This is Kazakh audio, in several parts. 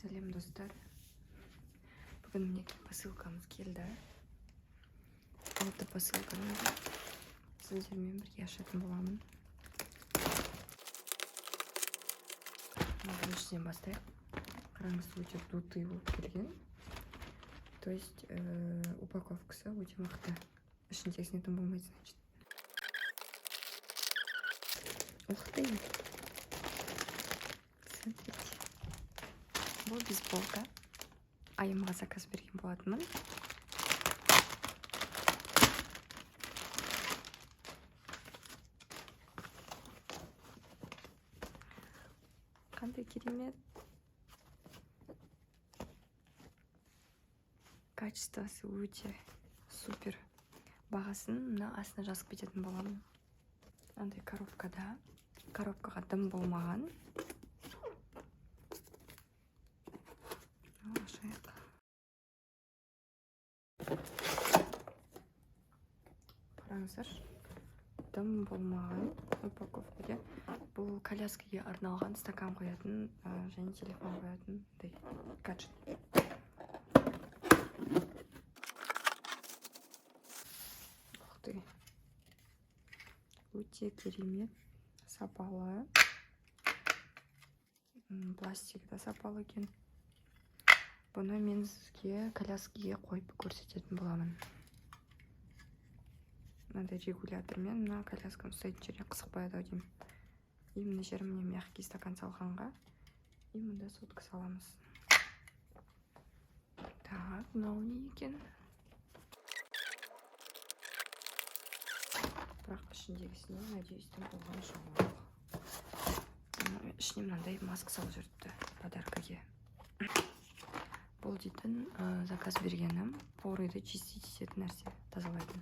Сәлем, достар! Бүгін, мінекей, посылкамыз келді. Алты посылканы сіздермен бірге ашатын боламын. Біріншіден бастайық. Қараңыз, өте дутый болып келген, то есть упаковкасы өте мықты. Ішіндегісіне дым болмайды, значит. Ух ты, смотрите, бұл бейсболка. Айымға заказ берген болатынмын. Қандай керемет качествосы, өте супер. Бағасын мына астына жазып кететін боламын. Мынандай коробкада, коробкаға дым болмаған. Ал, ашайық. Қараңыздаршы, дым болмаған упаковкада. Бұл коляскаге арналған стакан қоятын және телефон қоятын мындай гаджет. Ух ты, өте керемет, сапалы. Пластигі да сапалы екен. Бұны мен сізге коляскаге қойып көрсететін боламын. Мынандай регулятормен мына колясканы ұстайтын жеріне қысып қояды ау деймін. И мына жері, міне, мягкий, стакан салғанға. И мында сотка саламыз. Так, мынау не екен? Бірақ ішіндегісіне, надеюсь, дым болған жоқ. Ішіне мынандай маска салып жіберіпті подаркаге. Бұл дейтін заказ бергенім порыды чистить ететін нәрсе, тазалайтын.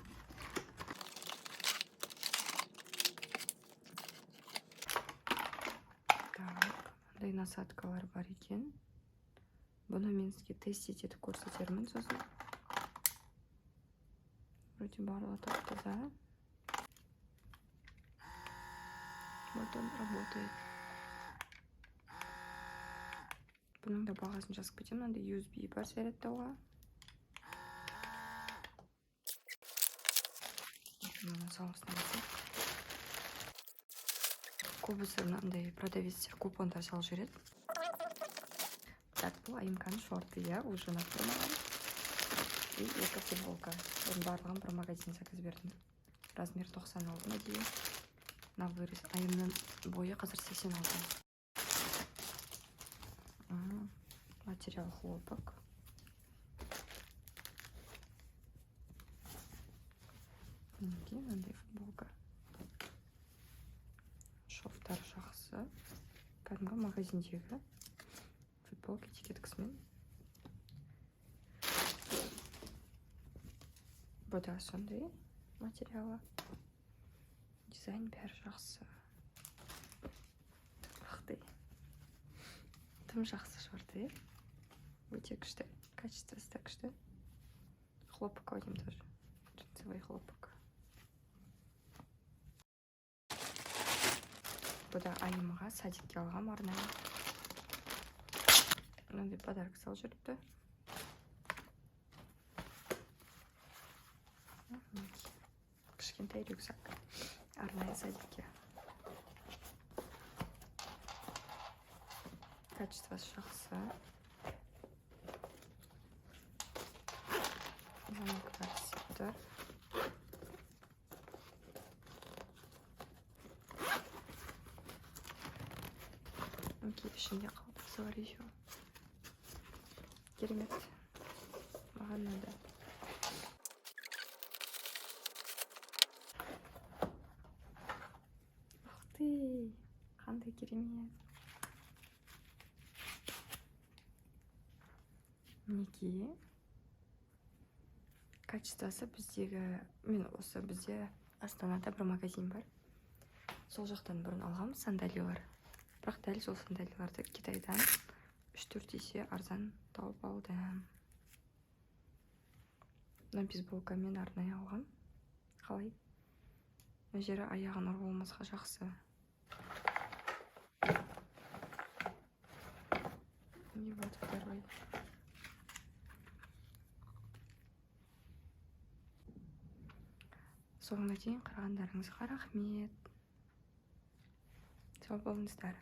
Так, мындай насадкалар бар екен. Бұны мен сізге тестить етіп көрсетермін сосын. Вроде барлығы тап таза. Вот он работает. Бұның да бағасын жазып кетемін. Мынандай USB бар зарядтауға. Мына соңғысына басайық. Көбісі мынандай продавецтер купондар салып жібереді. Так, бұл Айымканың шорты, иә, уже ұнап тұр маған. И екі футболка. Бұның барлығын бір магазин заказ бердім. Размер 96, надеюсь. На вырос. Айымның бойы қазір 86. Материал хлопок. Мінекей, мынандай футболка. Шовтары жақсы. Кәдімгі магазиндегі футболка этикеткасымен. Бұ да сондай материалы. Дизайн, бәрі жақсы. Ух ты. Тым жақсы шорты, иә? Өте күшті. Качествосы да күшті. Хлопок ау деймін тоже. Джинсовый хлопок. Бұ да Айымға садикке алғам арнайы. Мынандай подарок салып жіберіпті. Мінекей. Кішкентай рюкзак. Арнайы садикке. Качествосы жақсы. Замоктар істеп тұр. Мінекей, ішінде қалтасы бар еще. Керемет. Маған ұнады. Ух ты, қандай керемет. Мінекей. Качествосы біздегі, мен осы бізде Астанада бір магазин бар. Сол жақтан бұрын алғанмын сандалилар. Бірақ дәл сол сандалиларды Китайдан 3-4 есе арзан тауып алдым. Мына бейсболкамен арнайы алғам. Қалай? Мына жері аяғын ұрып алмасқа жақсы. И вот вторая. Осындай. Соңына дейін қарағандарыңызға рахмет. Сау болыңыздар.